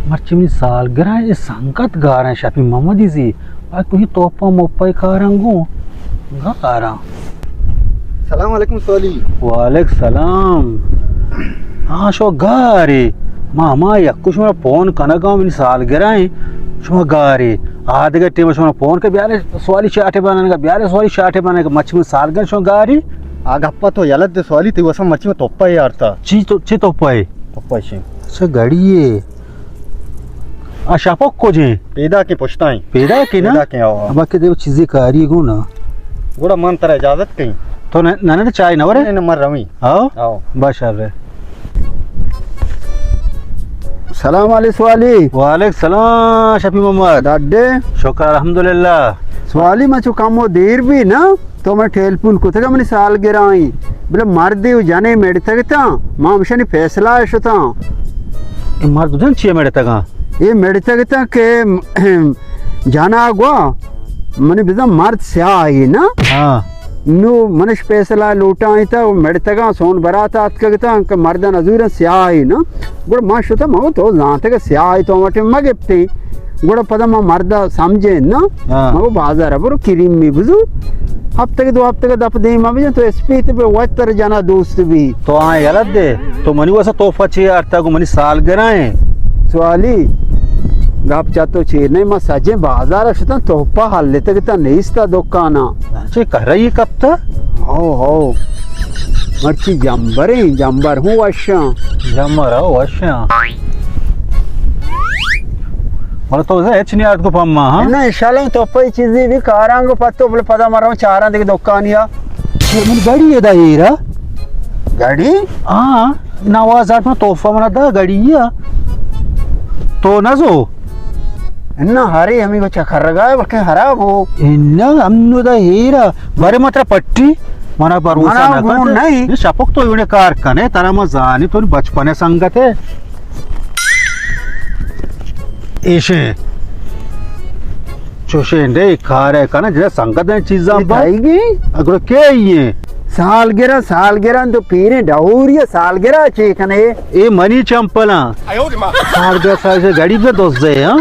مرچی منی سالگرہ اے سنگت گاراں شپی محمد ایزی۔ آ کوئی توپا موپا کاراں گوں گاراں۔ سلام علیکم سوالی۔ وعلیکم سلام۔ ہاں، شو گارے۔ ما ہما یکو شما فون کنگا، منی سالگرہ ایں۔ شما گارے۔ آ دگہ ٹیم شما فون کر، بیارے سوالی شاٹے بنانگا، بیارے سوالی شاٹے بنانگا، مچ من سالگرہ شما گارے۔ آ گپا تو یلہ دے سوالی، تئی وسا مرچی من توپا یارتا۔ چی تو، چی توپا ہے؟ توپا چی؟ اچھا، گھڑی ہے۔ آ شاپک کجیں؟ پیداکیں پشتائیں۔ پیداکیں نا؟ پیداکیں، آو، آو۔ باقی دیو چیزی کاری گو نا۔ گڑا من ترا اجازت کہیں۔ تو نہ، نہ، نہ، چائے نہ ورے؟ نہ، نہ، من رویں۔ آو؟ آو۔ باشر رے۔ سلام علیکم سوالی۔ وعلیکم سلام شفیع محمد۔ ڈاڈے؟ شکر الحمدللہ۔ سوالی، من چو کمو دیر بی نا، تو من ٹیلیفون کتگا منی سالگرہ ایں۔ بلے مردے و جنے مڑتگتاں، ما ہمشانی فیصلہ ء شتاں۔ اے مرد جن چیے مڑتگاں؟ اے مڑتگتاں کہ جنا گوا منی بزاں مرد سیاہ نا۔ ہاں۔ نو منش فیصلہ لوٹائیں تا، و مڑتگاں سون برات آتکگتاں کہ مردن ازورن سیاہ نا۔ گڑا ما شتاں، ما تو زانتگ سیاہ تو مٹے مگپتے۔ گڑا پدا ما مردا سمجھیں نا۔ ہاں۔ ما گو بازار برو کریم می بزو۔ ہفتگ دو ہفتگ دپ دیم ما بجن تو اسپیت بے وتر جنا دوست بی۔ تو آئیں یلت دے۔ تو منی واسا تحفہ چے آرتا گو منی سالگرہ ایں۔ سوالی، گپ چا تو چیر نہیں، ما سجیں بازار شتاں تحفہ ہلتگ تا نیستا دکانا۔ چے کرئی کپتا؟ ہو، ہو۔ مرچی جمبریں، جمبر ہوں وشاں۔ جمبر ہو وشاں۔ مطلب تو ہچ نہیں آرت کو پما، ہاں؟ نہ، انشاءاللہ تو پئی چیزی بھی کاراں گو پتو بل پدا مروں چاراں دیگه دکانیا۔ من گاڑی ادا ہیرا۔ گاڑی؟ ہاں، نواز آرت تحفہ منا دا گاڑی یا۔ تو نہ زو؟ نہ، ہرے ہمیں کو چکر رگا ہے، بلکہ خراب ہو۔ نہ، ہم نو دا ہیرا۔ بارے مترا پٹی، منا بھروسہ منا نہ گون کرتے۔ نہیں۔ یہ شپک تو ایونے کار کنے، ترا ما زانی تو بچپنے سنگت ہے۔ ایشے۔ چوشے انڈے کار ہے کنا، جیسے سنگت ہیں چیزاں یہ با۔ تھائی گی؟ اگر کے ہی ہیں؟ سالگرہ، سالگرہ تو پیریں ڈہوری ہے، سالگرہ چے کنے؟ اے منی چمپلاں۔ سالگرہ، سالگرہ گاڑی پہ دوست ہے، ہاں؟